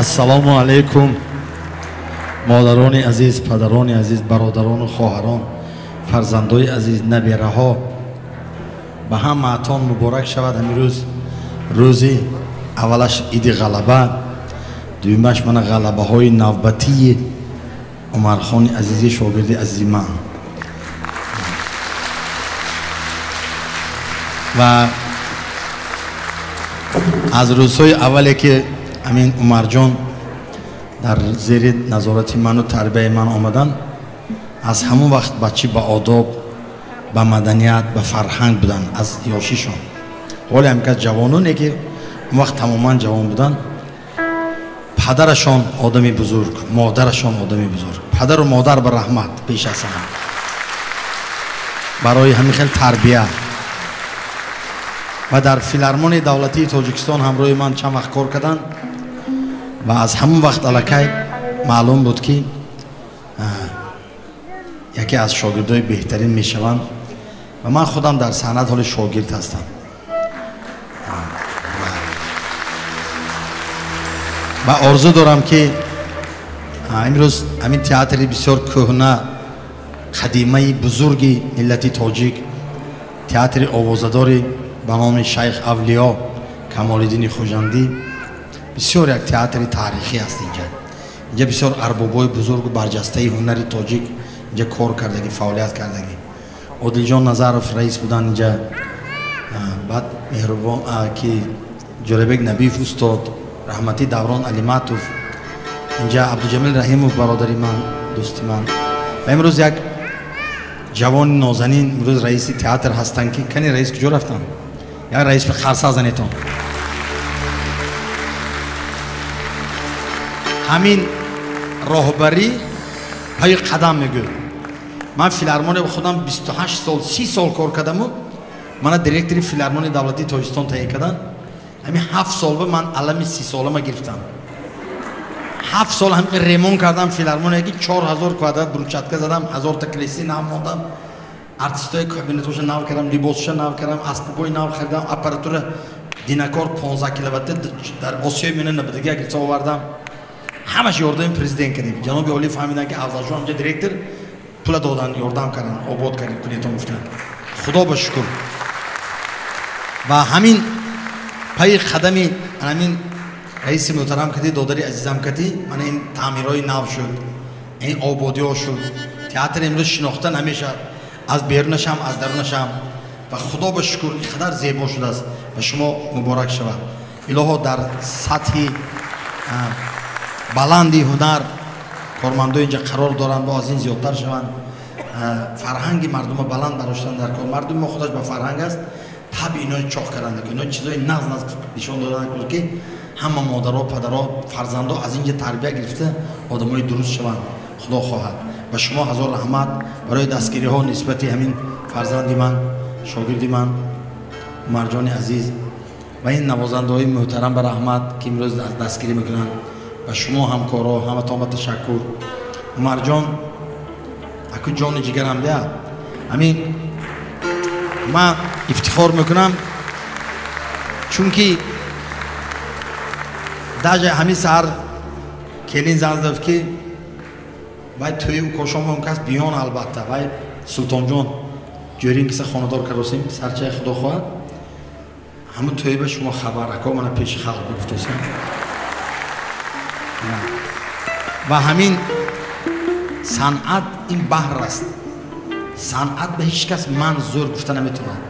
Ассалому алайкум, модарони азиз, падарони азиз, бародарону хоҳарон, фарзандои азиз, набераҳо. Ба ҳамаатон муборак шавад ҳамин рӯз. Рӯзи аввалаш иди ғалаба, дуюмаш мана ғалабаҳои навбатии Умархони азизи, шогирди азизи ман. Ва аз рӯзҳои аввале ки ҳамин Умарҷон дар зери назорати ману тарбияи ман омаданд, аз ҳамон вақт бачи ба одоб, ба маданият, ба фарҳанг буданд аз ёшишон. Ҳоле ҳам кас ҷавононе ки он вақт тамоман ҷавон буданд. Падарашон одами бузург, модарашон одами бузург. Падару модар ба раҳмат пеш аз ҳама барои ҳамин хел тарбия. Ва дар филармонияи давлатии Тоҷикистон ҳамроҳи ман чанд вақт кор карданд ва аз ҳамон вақт аллакай маълум буд, ки яке аз шогирдои беҳтарин мешаванд. Ва ман худам дар санъат ҳоли шогирд ҳастам. Ва орзу дорам, ки имрӯз ҳамин театри бисёр кӯҳна, қадимаи бузурги миллати тоҷик, театри овозадори ба номи Шайх Авлиё Камолиддини Хуҷандӣ, бисёр як театри таърихӣ аст. Инҷа бисёр арбобои бузургу барҷастаи ҳунари тоҷик инҷа кор кардагӣ, фаъолият кардагӣ. Одилҷон Назаров раис буданд инҷа, баъд меҳрубон ки Ҷӯрабек Набиев устод, раҳматӣ Даврон Алиматов, инҷа Абдуҷамил Раҳимов, бародари ман, дӯсти ман. Ва имрӯз як ҷавони нозанин имрӯз раиси театр ҳастанд, ки кани раис куҷо рафтанд? Як раис харса занетон. Ҳамин роҳбарӣ пайи қадам мегӯяд. Ман филармония худам 28 сол, 30 сол кор кардаму мана директори филармонияи давлатии Тоҷикистон таъин карданд. Ҳамин 7 сол ба ман алами 30-солама гирифтам. 7 сол ҳамин ремонт кардам филармония, ки 4000 квадрат брусчатка задам, 1000-та кресло нав мондам, артистои кабинетоша нав кардам, либосша нав кардам, асбобҳои нав харидам, аппаратура Динакор 15 киловатта дар Осиёи Миёна набудагӣ гирифта овардам. Ҳамаш ёрдами президент кардем. Ҷаноби олӣ фаҳмиданд, ки Афзалшо ҳамҷа директор, пула додан, ёрдам кардан, обод кардем, кунетон гуфтанд. Худо ба шукр. Ва ҳамин пайи қадами ҳамин раиси муҳтарам кадӣ, додари азизам кадӣ, мана ин таъмирҳои нав шуд, ин ободиҳо шуд. Театр имрӯз шинохта намешавад аз берунашам, аз дарунашам. Ва худо ба шукр, ин қадар зебо шудааст. Ба шумо муборак шавад. Илоҳо, дар сатҳи баланди ҳунар кормандои инҷа қарор доранд, бо аз ин зиёдтар шаванд. Фарҳанги мардума баланд бардоштан дар кор. Мардуми мо худаш ба фарҳанг аст. Табъи ино чоқ карданд, ино чизои нағз нағз нишон доданд, ки ҳама модаро, падаро, фарзандо аз инҷа тарбия гирифта одамои дуруст шаванд, худо хоҳад. Ба шумо ҳазор раҳмат барои дастгириҳо нисбати ҳамин фарзанди ман, шогирди ман, Умарҷони азиз. Ва ин навозандаҳои муҳтарам ба раҳмат, ки имрӯз дастгирӣ мекунанд. Ба шумо ҳамкоро, ҳаматон ба ташаккур. Умарҷон, аку ҷони ҷигарам дия. Ҳамин ман ифтихор мекунам, чунки даже ҳамин саҳар келин занг зад, ки вай тӯи укошон он кас биён. Албатта, вай Султонҷон ҷӯрин киса хонадор кардосем, сарчаи, худо хоҳад, ҳамун тӯи ба шумо хабар, ако мана пеши халқ гуфтосем. Ва ҳамин санъат ин баҳр аст. Санъат ба ҳеҷ кас ман зӯр гуфта наметавонад.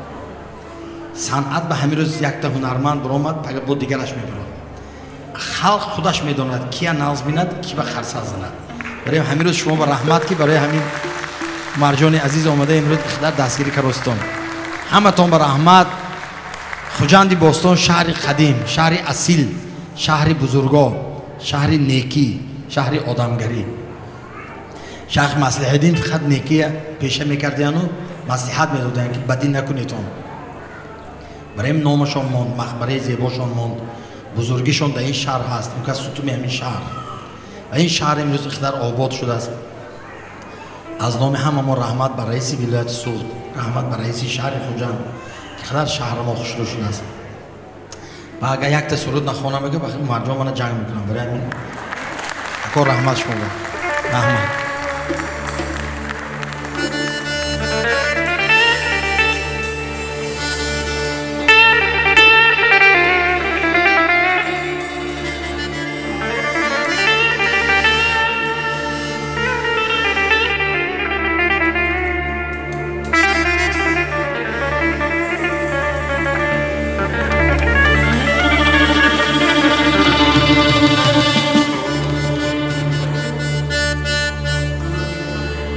Санъат ба ҳамин рӯз якта ҳунарманд баромад, бо дигараш мебарад. Халқ худаш медонад, кия нағз бинад, ки ба харса занад. Барои ҳамин рӯз шумо ба раҳмат, ки барои ҳамин Марҷони азиз омада имрӯз иқдар дастгирӣ каростон. Ҳаматон ба раҳмат. Хуҷанди бостон, шаҳри қадим, шаҳри асил, шаҳри бузургоҳ, шаҳри некӣ, шаҳри одамгарӣ. Шайх Маслиҳиддин фақат некия пеша мекардияну маслиҳат медоданд, ки бадӣ накунетон. Барои номашон монд, мақбараи зебошон монд, бузургишон дар ин шаҳр ҳаст. Он кас сутуми ҳамин шаҳр. Ва ин шаҳр имрӯз иқдар обод шудааст. Аз номи ҳама мо раҳмат ба раиси вилояти Суғд, раҳмат ба раиси шаҳри Хуҷанд, ки қадар шаҳри мо хушрӯ шудааст. Ва агар якта суруд нахонам, мегӯ бахи Умарҷон мана ҷанг мекунам. Барои ҳамин ако раҳмат шумо. Раҳмат.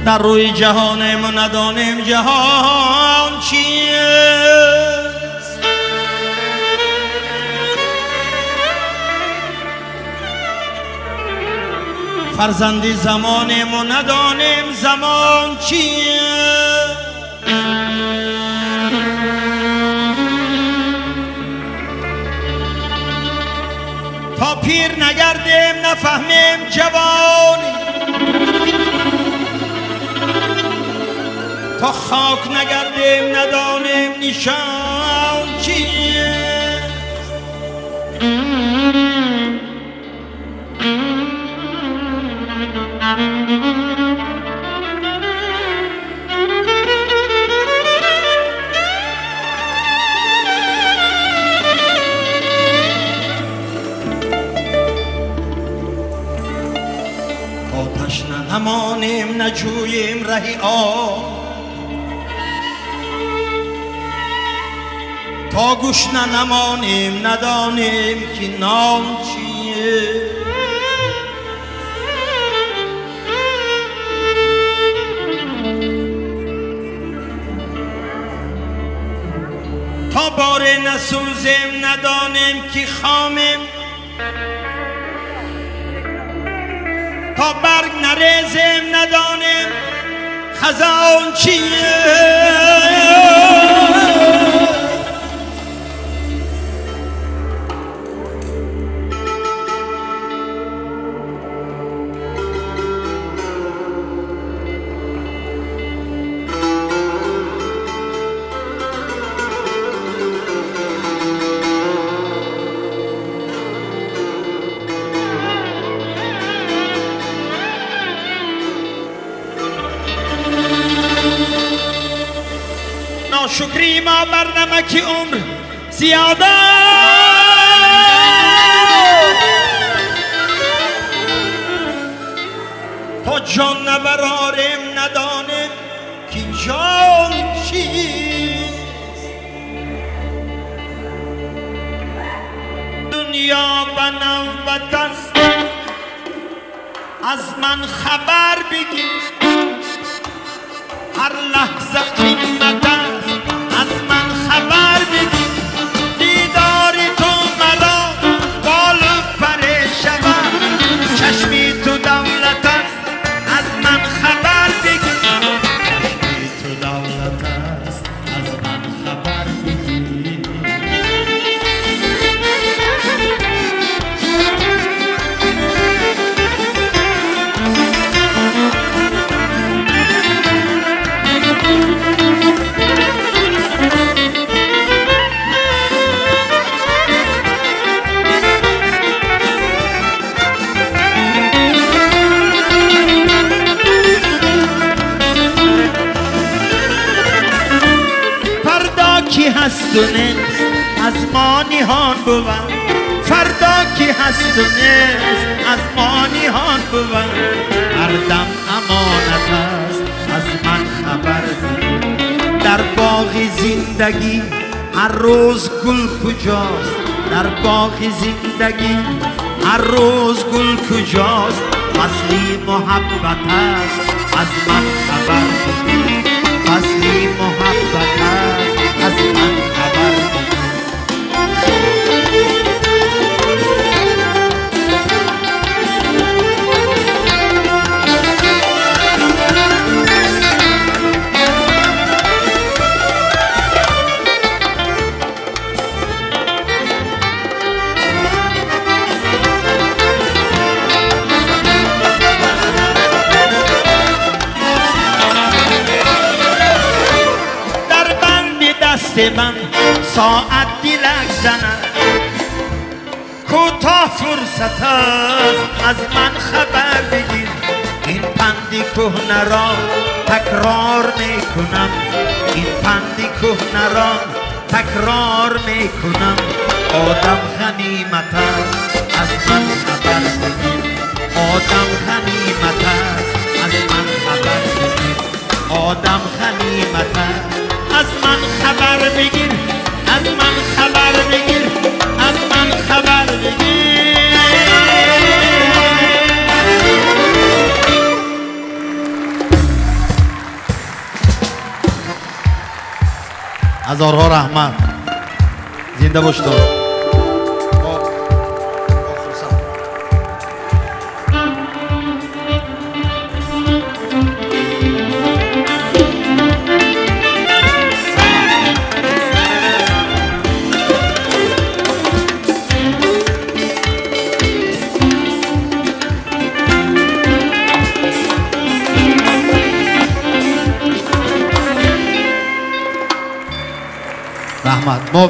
در روی جهانم و ندانم جهان چیست، فرزندی زمانم و ندانم زمان چیست، تا پیر نگردیم نفهمیم جوانی، تا خاک نگردیم ندانیم نشان چیست. تا تشنه نمانیم نجوییم ره آب، تا گشنه نمانیم ندانیم که نام چیه، تا باره نسوزیم ندانیم که خامیم، تا برگ نریزیم ندانیم خزان چیه. شکری ما بر نمک عمر زیاده، تا جان نبراریم ندانیم که جان چیست. دنیا به نوبت است از من خبر بگیر، هر لحظه قیمت است از من خبر بگیر. دیدار تو مرا بال و پر شود، چشمی تو دولت است از من خبر بگیر، چشمی تو دولت است از من خبر بگیر. کی هست و نیست از ما نهان بود، فردا کی هست و نیست از ما نهان بود. هر دم امانت است از من خبر بگیر. در باغ زندگی هر روز گل کجاست، در باغ زندگی هر روز گل کجاست. فصلی محبت است از من خبر بگیر، فصلی محبت است از من خبر بگیر. من ساعت دلک زند، фурсат аст аз ман хабар бигир. Ин панди кӯҳнаро такрор мекунам, ин панди кӯҳнаро такрор мекунам. Одам ғанимат аст, аз ман хабар бигир. Одам ғанимат аст, аз ман хабар бигир. Одам ғанимат аст, аз ман хабар бигир. Аз ман хабар бигир, аз ман хабар бигир. Ҳазорҳо раҳмат. Зинда бошед. Раҳмат. Мо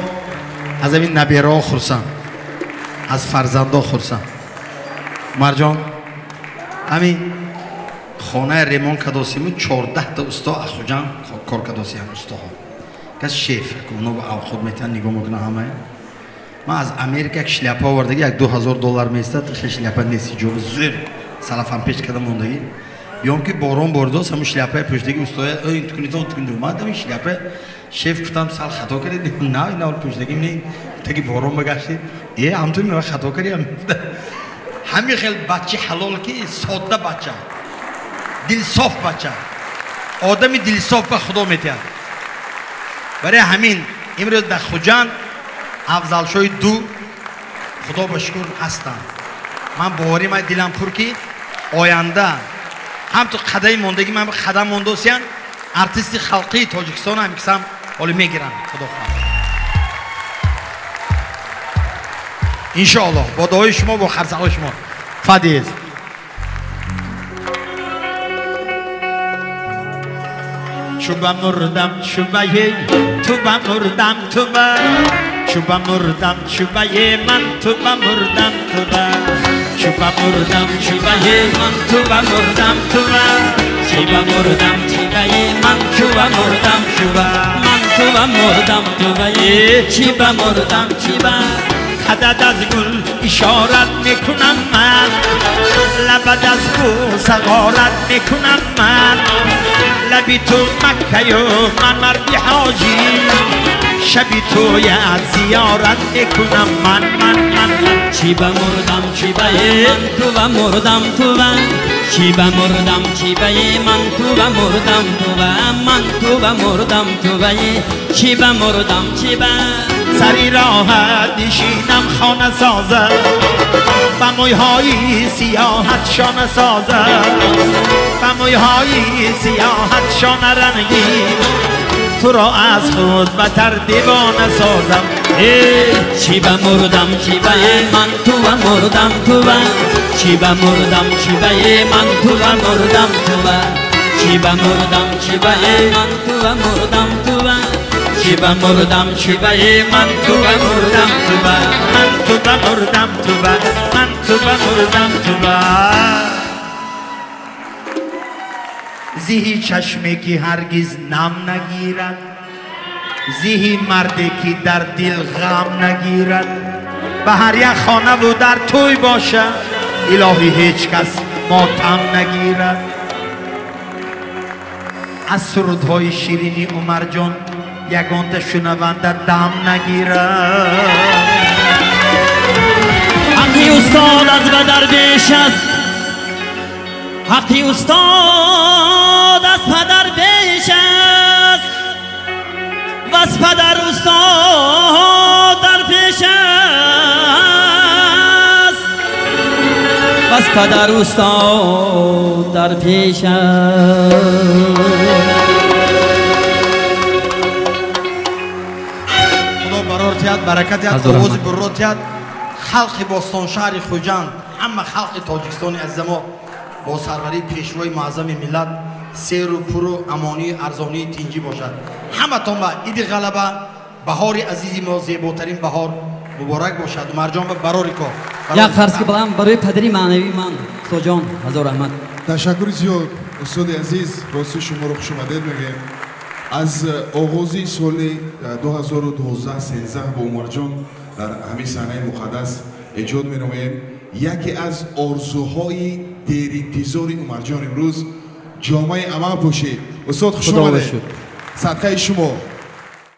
аз ҳамин набераҳо хурсанд, аз фарзандҳо хурсанд. Умарҷон, ҳамин хонаи ремонт кадосиму 14та усто аз Хуҷанд кор кадосиям устоҳо. Кас шеф, оно ба худ метиҳанд, нигоҳ мекунанд ҳамая. Ман аз Америка як шляпа овардаги, як $2000 меистад, шляпа нест, ҷоби зӯр салафан печ када мондагӣ. Биём ки борон боридост, ҳамун шляпаи пӯшидаги устоя, ин тукунитон тукунитон. Ман ҳамин шляпа шеф гуфтам, сал хато кардед. На, ин аввал пӯшидагим не, таги борон багаштед. Ҳамтун мева хато кардем. Ҳамин хел бачи ҳалол ки содда бача, дилсоф бача, одами дилсоф ба Худо метиҳад. Барои ҳамин имрӯз дар Хуҷанд Афзалшоҳи ду Худо ба шукр ҳастанд. Ман боварӣ ман дилам пур ки оянда ҳам ту қадами мондагӣ ман қадам мондосиян артисти халқии Тоҷикистон ҳам кисам ҳоло мегиранд, Худо хоҳад. Иншоаллоҳ бо дуои шумо, бо харсаҳои шумо. Фадиз. Чуба мурдам чубае, туба мурдам туба. Чуба мурдам чубае, ман туба мурдам туба. Чуба мурдам чубае, ман туба мурдам туба. Чуба мурдам чубае, ман чуба мурдам чуба. Ман туба мурдам тубае, чуба мурдам чуба. Қадад аз гул ишорат мекунам ман, лабад аз бӯса ғорат мекунам ман. Лаби ту Маккаю ман марди ҳоҷӣ, шаби туят зиёрат мекунам ман, ман, ман. Чиба мурдам чибае, ман туба мурдам туба. Чиба мурдам чибае, ман туба мурдам туба. Ман туба мурдам тубае, чиба мурдам чиба. Сари роҳат нишинам хона созам, ба мӯйҳои сиёҳат шона созам, ба мӯйҳои сиёҳат шона рангин, туро аз худ батар девона созам. Чиба мурдам чибае, ман туба мурдам туба. Чиба мурдам чибае, ман туба мурдам туба. Чиба мурдам чибае, ман туба мурдам туба. Чиба мурдам чибае, ман туба мурдам туба. Ман туба мурдам туба, ман туба мурдам туба. Зиҳи чашме ки ҳаргиз нам нагирад, зиҳи марде ки дар дил ғам нагирад, ба ҳар як хонаву дар тӯй бошад, илоҳӣ ҳеҷ кас мотам нагирад. Аз сурудҳои ширини Умарҷон ягонта шунаванда дам нагирад. Ҳаққи устод аз падар беш аст, ҳаққи устод аз падар беш аст, ваз падар устод дар пеш аст, ваз падар устод дар пеш аст. Худо барор тиҳад, баракат диҳад, овози бурро тиҳад. Халқи бостоншаҳри Хуҷанд, ҳама халқи Тоҷикистони азиза мо бо сарварии пешвои муаззами миллат серу пуру амонию арзонии тинҷӣ бошад. Ҳаматон ба иди ғалаба, баҳори азизи мо, зеботарин баҳор Муборак бошад, Умарҷон, ба барори кор. Як қарз ки балам барои падари маънавии ман, устодҷон, ҳазор раҳмат. Ташаккури зиёд, устоди азиз. Рости, шуморо хушомадед мегӯем. Аз оғози соли 2012-13 бо Умарҷон дар ҳамин саҳнаи муқаддас эҷод менамоем. Яке аз орзуҳои деринтизори Умарҷон имрӯз ҷомаи амал пӯшид. Устод, хушомадед, садқаи шумо.